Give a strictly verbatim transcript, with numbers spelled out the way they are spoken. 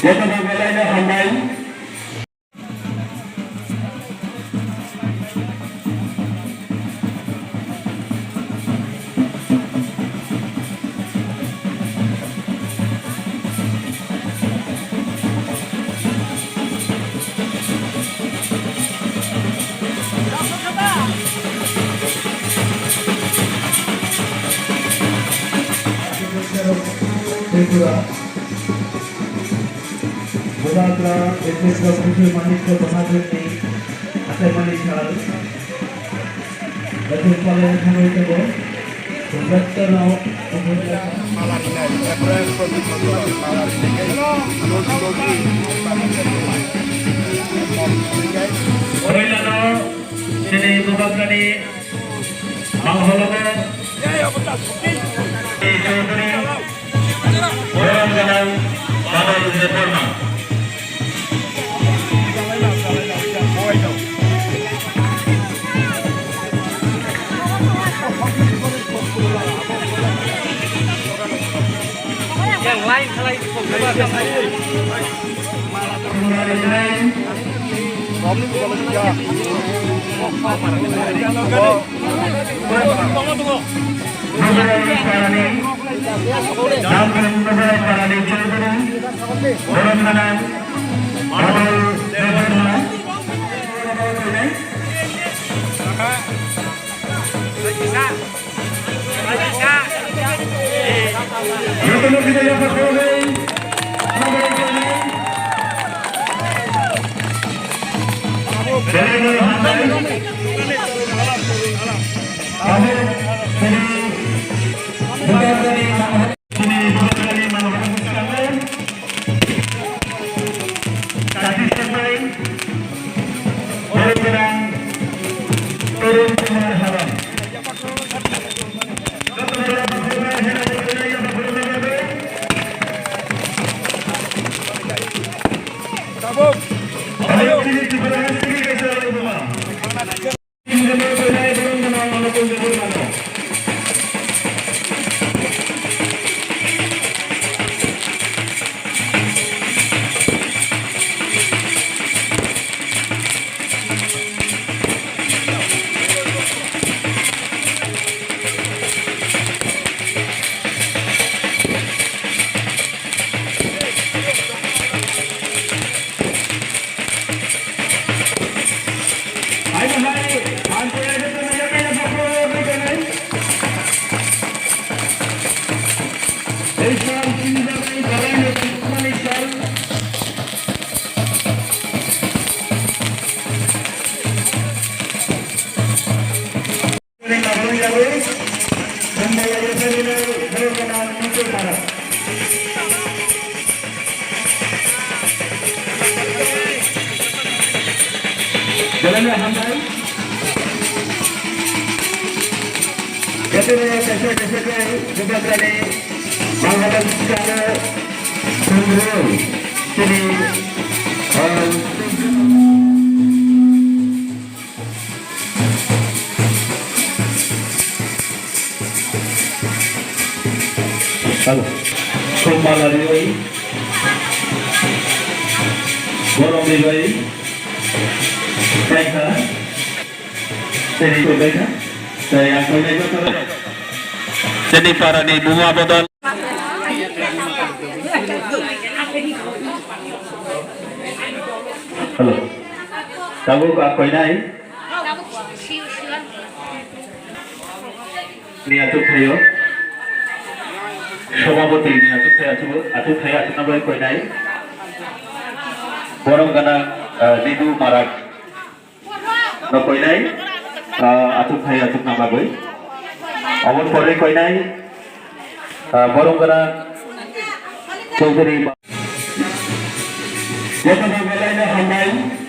Jotono belaino hambai. Tripura. Bubagra Bipaswa Bujui Manikya Bahadurni achaimani sal. Bachung palai thangwi tongo. Bachung palai thangwi tongo. Poilano chini Bubagrani Manghologo Chaudhary, Borom Ganang, Badal Debbarma. Parani, Dambung Parani Chaudhary, Borom Ganang, Badal Debbarma. Borok Ganang Torun Kumar Halam. Belai no hambai. Jotono kaisa kaisa khe Bubagrani Bangladesh sano Sundro chini, ah, Hello. Sommala riwi. Borom riwi. Kaikha. Tei kaikha. Tei ang kaikha. Tini parani buma bodol. Hello. Tabuk ang koinai. Ni atuk thaio. Sobhapoti ni atuk thai atuk, atuk thai atuk na bai koinai. Borom Ganang, eh, Nidu Marak. No koinai, ah, atuk thai atuk na bagwi. Aboni pore koinai, ah, Borom Ganang Chaudhary. Jotono belai no hambai.